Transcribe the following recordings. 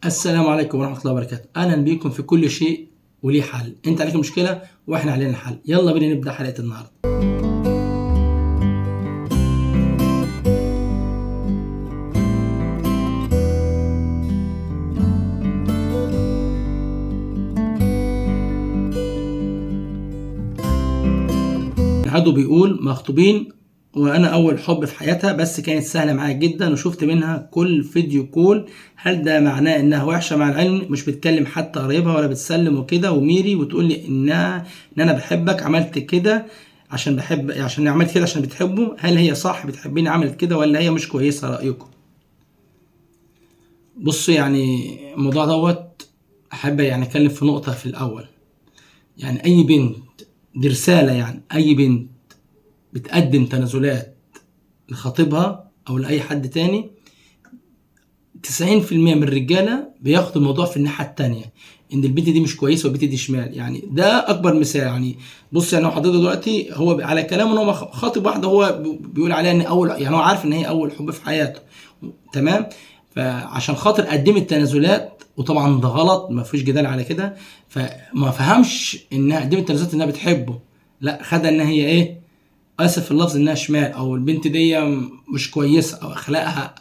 السلام عليكم ورحمة الله وبركاته. أهلا بيكم في كل شيء وليه حل. أنت عليك مشكلة وإحنا علينا حل. يلا بينا نبدأ حلقة النهاردة. عدو بيقول مخطوبين وانا اول حب في حياتها، بس كانت سهلة معايا جدا وشفت منها كل video call. هل ده معناه انها وحشة؟ مع العلم مش بتكلم حتى قرايبها ولا بتسلم وكده وميري، وتقول لي ان انا بحبك، عملت كده عشان بحب، عشان عملت كده عشان بتحبه. هل هي صح بتحبيني عملت كده ولا هي مش كويسة؟ رايكم؟ بصوا، يعني الموضوع دوت احب يعني اتكلم في نقطة في الاول. يعني اي بنت، دي رسالة، يعني اي بنت بتقدم تنازلات لخطيبها او لاي حد تاني، 90% من الرجالة بياخدوا الموضوع في الناحية التانية، ان البنت دي مش كويسة والبنت دي شمال. يعني ده اكبر مثال. يعني بص، يعني هو حضرتك دلوقتي هو على كلامه ان هو خاطب واحدة، هو بيقول عليها ان اول، يعني هو عارف ان هي اول حب في حياته، تمام؟ فعشان خاطر قدمت تنازلات، وطبعا ده غلط ما فيش جدال على كده، فما فهمش انها قدمت تنازلات انها بتحبه، لا خدها ان هي ايه، اسف في اللفظ، انها شمال، او البنت دي مش كويسة، او اخلاقها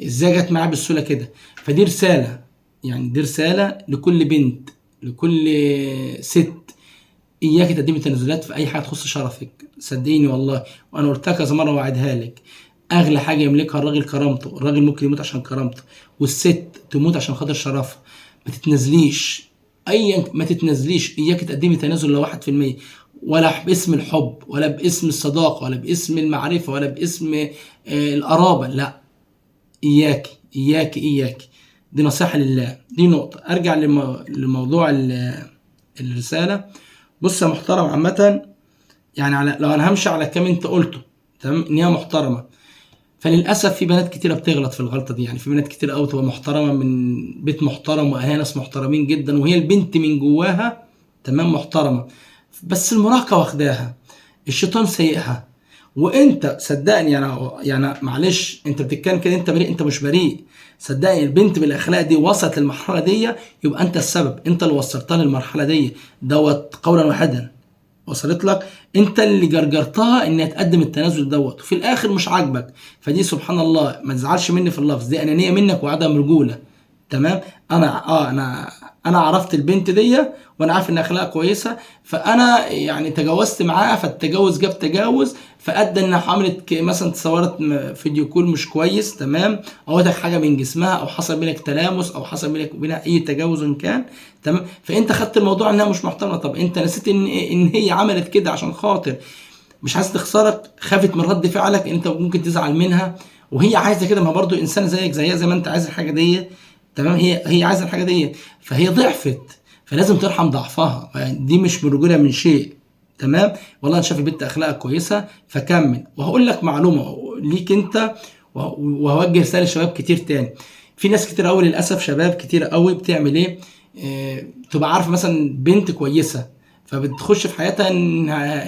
ازاي جت معاه بالسهولة كده. فدي رسالة، يعني دي رسالة لكل بنت، لكل ست، اياك تقدمي تنازلات في اي حاجة تخص شرفك. صدقيني والله، وانا قلتها كذا مرة واعدها لك، اغلى حاجة يملكها الراجل كرامته. الراجل ممكن يموت عشان كرامته، والست تموت عشان خاطر شرفها. ما تتنازليش، ايا ما تتنازليش، اياك تقدمي تنازل لو 1%، ولا باسم الحب، ولا باسم الصداقة، ولا باسم المعرفة، ولا باسم القرابة، لا، اياك اياك اياك. دي نصيحة لله، دي نقطة. ارجع لموضوع الرسالة. بص يا محترم، عامة يعني على لو انا همشي على كام انت قلته، تمام، ان هي محترمه، فللاسف في بنات كتيرة بتغلط في الغلطة دي. يعني في بنات كتير قوي تبقى محترمه من بيت محترم واهلها ناس محترمين جدا، وهي البنت من جواها تمام محترمه، بس المراهقة واخداها، الشيطان سايقها. وانت صدقني، يعني معلش، انت بتتكلم كده انت بريء، انت مش بريء. صدقني البنت بالاخلاق دي وصلت للمرحلة دي، يبقى انت السبب، انت اللي وصلتها للمرحلة دي دوت، قولا واحدا وصلت لك، انت اللي جرجرتها انها تقدم التنازل دوت، وفي الاخر مش عاجبك. فدي سبحان الله، ما تزعلش مني في اللفظ، دي انانية منك وعدم رجوله، تمام؟ انا عرفت البنت دي وانا عارف ان اخلاقها كويسة، فانا يعني تجاوزت معاها، فالتجاوز جاب تجاوز، فادى انها عملت مثلا تصورت video call مش كويس، تمام، او ادت حاجة من جسمها، او حصل بينك تلامس، او حصل بينك وبينها اي تجاوز ان كان، تمام. فانت خدت الموضوع انها مش محترمه. طب انت نسيت ان هي عملت كده عشان خاطر مش عايز تخسرك، خافت من رد فعلك، انت ممكن تزعل منها، وهي عايزه كده، ما برضو انسان زيك زيها، زي ما انت عايز الحاجة دي، تمام، هي عايزه الحاجة دي، فهي ضعفت، فلازم ترحم ضعفها. دي مش برجوله من شيء، تمام. والله انا شايف البنت اخلاقها كويسة فكمل. وهقول لك معلومة ليك انت، وهوجه رسالة لشباب كتير تاني. في ناس كتير قوي للاسف، شباب كتير قوي بتعمل ايه، تبقى عارفه مثلا بنت كويسة، فبتخش في حياتها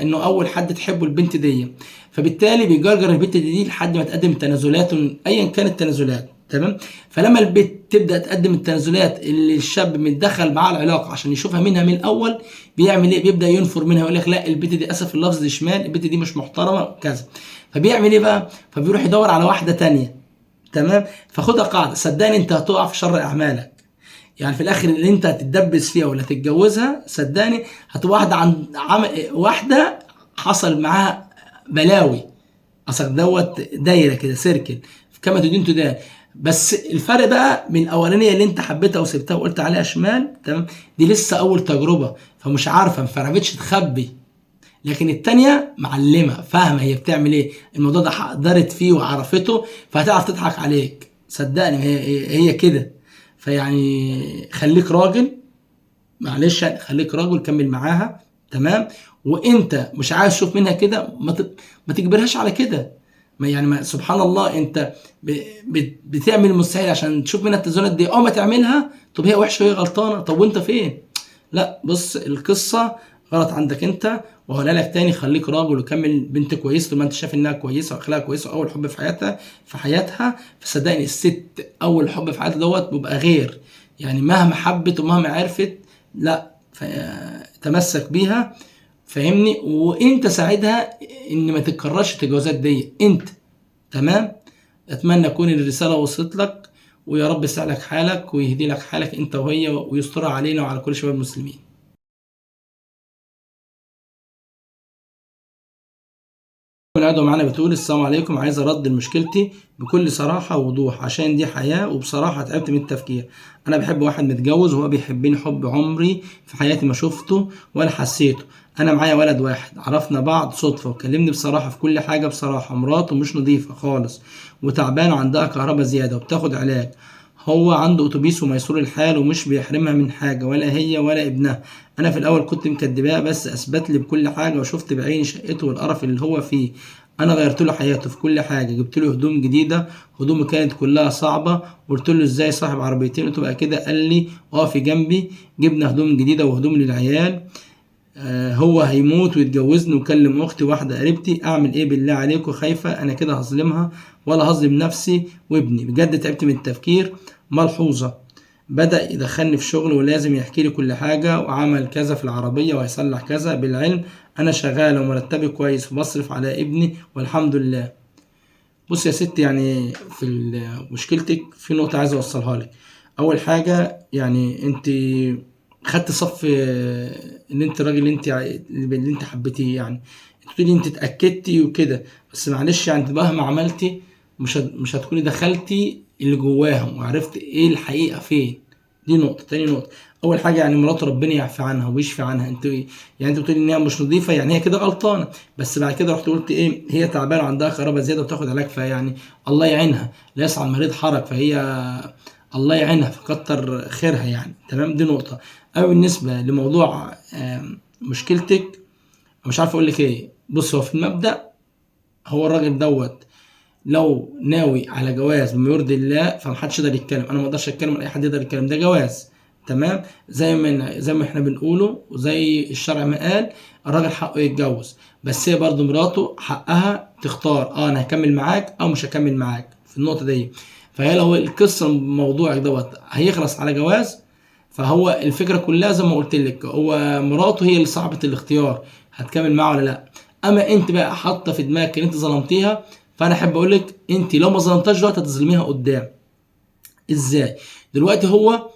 انه اول حد تحبه البنت دي، فبالتالي بيجرجر البنت دي لحد ما تقدم تنازلات ايا كانت التنازلات، تمام. فلما البنت تبدا تقدم التنازلات اللي الشاب متدخل معاها العلاقة عشان يشوفها منها من الاول، بيعمل ايه؟ بيبدا ينفر منها، يقول لك لا البنت دي اسف اللفظ دي شمال، البنت دي مش محترمه كذا. فبيعمل ايه بقى؟ فبيروح يدور على واحدة تانية، تمام. فخدها قاعدة، صدقني انت هتقع في شر اعمالك. يعني في الاخر اللي انت هتتدبس فيها ولا تتجوزها، صدقني هتبقى واحدة واحدة حصل معاها بلاوي، اصل دوت دايرة كده، سيركل، كما تدين تدان. بس الفرق بقى من الاولانية اللي انت حبيتها وسبتها وقلت عليها شمال، تمام، دي لسه اول تجربه فمش عارفه، ما عرفتش تخبي. لكن التانية معلمه، فاهمه هي بتعمل ايه، الموضوع ده حضرت فيه وعرفته، فهتعرف تضحك عليك، صدقني هي كده. فيعني خليك راجل، معلش يعني خليك راجل، كمل معاها، تمام. وانت مش عايز تشوف منها كده، ما تجبرهاش على كده. ما يعني ما سبحان الله، انت بتعمل المستحيل عشان تشوف منها التنازلات دي، او ما تعملها. طب هي وحشة وهي غلطانة، طب وانت فين؟ لا بص، القصة غلط عندك انت. وهقولها لك تاني، خليك راجل وكمل بنت كويسة طول ما انت شايف انها كويسة واخلاقها كويسة واول حب في حياتها في حياتها. فصدقني الست اول حب في حياتها دوت بيبقى غير، يعني مهما حبت ومهما عرفت لا، تمسك بيها، فاهمني؟ وانت ساعدها ان ما تتكررش التجاوزات دي انت، تمام؟ اتمنى تكون الرسالة وصلت لك، ويا رب يسهل لك حالك ويهدي لك حالك انت وهي، ويسترها علينا وعلى كل شباب المسلمين. قاعدة معانا بتقول السلام عليكم، عايز ارد لمشكلتي بكل صراحة ووضوح عشان دي حياة، وبصراحة تعبت من التفكير. انا بحب واحد متجوز وهو بيحبني حب عمري في حياتي ما شفته ولا حسيته. انا معايا ولد واحد، عرفنا بعض صدفة وكلمني بصراحة في كل حاجة. بصراحة مراته مش نظيفة خالص وتعبانه، عندها كهرباء زيادة وبتاخد علاج. هو عنده اتوبيس وميسور الحال ومش بيحرمها من حاجة، ولا هي ولا ابنها. انا في الاول كنت مكدباه، بس اثبت لي بكل حاجة وشفت بعيني شقته والقرف اللي هو فيه. انا غيرت له حياته في كل حاجة، جبت له هدوم جديدة، هدومه كانت كلها صعبة. قلت له ازاي صاحب عربيتين وتبقى كده؟ قال لي اقفي جنبي. جبنا هدوم جديدة وهدوم للعيال. هو هيموت ويتجوزني وكلم اختي واحدة قريبتي. اعمل ايه بالله عليكم؟ خايفة انا كده هظلمها ولا هظلم نفسي وابني. بجد تعبت من التفكير. ملحوظة، بدأ يدخلني في شغل ولازم يحكي لي كل حاجة، وعمل كذا في العربية وهيصلح كذا. بالعلم انا شغالة ومرتبي كويس وبصرف على ابني والحمد لله. بص يا ست، يعني في مشكلتك في نقطة عايز اوصلها لك. اول حاجة، يعني انت خدت صف ان انت الراجل اللي انت حبيتيه، يعني انت بتقولي انت اتاكدتي وكده، بس معلش يعني انت مهما عملتي مش هتكوني دخلتي اللي جواهم وعرفت ايه الحقيقة فين. دي نقطة. تاني نقطة، اول حاجة يعني مرات ربنا يعفي عنها ويشفي عنها. انت يعني انت بتقولي ان هي مش نظيفة، يعني هي كده غلطانة، بس بعد كده رحت قلت ايه، هي تعبانة وعندها خرابه زيادة وبتاخد علاج، فيعني الله يعينها، لا يسعى المريض حرج، فهي الله يعينها فكتر خيرها يعني، تمام؟ دي نقطة. أما بالنسبة لموضوع مشكلتك، مش عارف أقول لك إيه. بص، هو في المبدأ هو الراجل دوت لو ناوي على جواز بما يرضي الله فمحدش يقدر يتكلم، أنا ما أقدرش أتكلم ولا أي حد يقدر يتكلم، ده جواز، تمام؟ زي ما إحنا بنقوله وزي الشرع ما قال، الراجل حقه يتجوز، بس هي برضه مراته حقها تختار، أنا هكمل معاك أو مش هكمل معاك في النقطة دي. فهي لو القصة موضوعك دوت هيخلص على جواز، فهو الفكرة كلها زي ما قلت لك، هو مراته هي اللي صعبة الاختيار هتكمل معاه ولا لا. اما انت بقى حاطه في دماغك ان انت ظلمتيها، فانا احب اقول لك انت لو ما ظلمتهاش دلوقتي هتظلميها قدام. ازاي؟ دلوقتي هو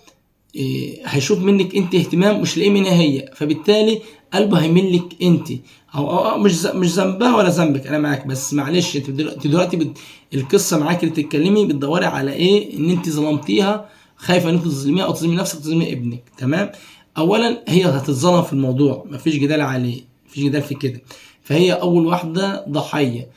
هيشوف منك انت اهتمام مش لاقيه منها هي، فبالتالي قلبه هيميل لك انت، او مش ذنبها ولا ذنبك، انا معاك، بس معلش انت دلوقتي القصة معاك اللي بتتكلمي بتدوري على ايه؟ ان انت ظلمتيها، خايفة ان انت تظلميها او تظلمي نفسك تظلمي ابنك، تمام؟ اولا هي هتتظلم في الموضوع، مفيش جدال عليه، مفيش جدال في كده، فهي اول واحدة ضحية.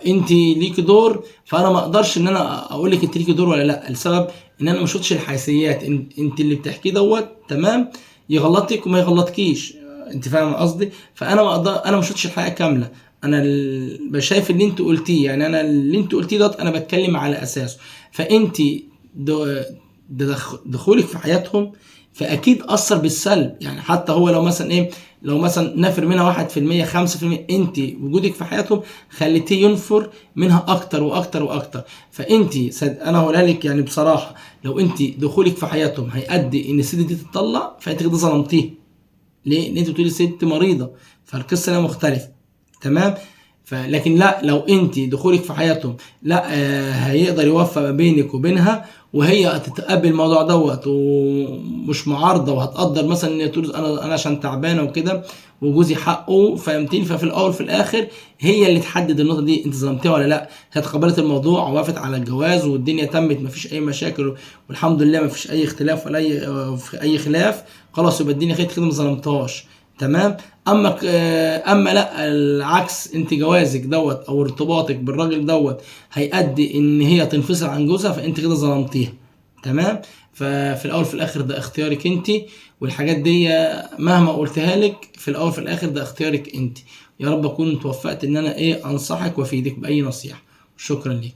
انت ليكي دور، فانا ما اقدرش ان انا اقول لك انت ليكي دور ولا لا، السبب ان انا ما شفتش الحيثيات. انت اللي بتحكيه دوت، تمام، يغلطك وما يغلطكيش، انت فاهم قصدي؟ فانا ما اقدر، انا ما شفتش الحقيقة كاملة، انا شايف اللي انت قلتيه، يعني انا اللي انت قلتيه دوت انا بتكلم على اساسه. فانت دخولك في حياتهم فاكيد اثر بالسلب، يعني حتى هو لو مثلا ايه، لو مثلا نفر منها 1% 5%، انت وجودك في حياتهم خليتيه ينفر منها اكتر واكتر واكتر. فانت انا هقولها لك يعني بصراحة، لو انت دخولك في حياتهم هيؤدي ان الست دي تتطلق، فانت كده ظلمتيها. ليه؟ لان انت بتقولي ست مريضه، فالقصة هنا مختلفة، تمام؟ لكن لا، لو انت دخولك في حياتهم لا، هيقدر يوفق ما بينك وبينها، وهي هتتقبل الموضوع دوت ومش معارضة، وهتقدر مثلا ان تقول انا عشان تعبانة وكده وجوزي حقه، فهمتيني؟ ففي الاول وفي الاخر هي اللي تحدد النقطة دي، انت ظلمتيها ولا لا. هي تقبلت الموضوع ووافقت على الجواز والدنيا تمت، مفيش اي مشاكل والحمد لله، مفيش اي اختلاف ولا اي خلاف، خلاص يبقى الدنيا خير كده، ما ظلمتهاش، تمام؟ اما لا، العكس، انت جوازك دوت او ارتباطك بالراجل دوت هيؤدي ان هي تنفصل عن جوزها، فانت كده ظلمتيها، تمام؟ ففي الاول في الاخر ده اختيارك انت، والحاجات دي مهما قلتها لك في الاول في الاخر ده اختيارك انت. يا رب اكون توفقت ان انا انصحك وافيدك باي نصيحة. شكرا ليك.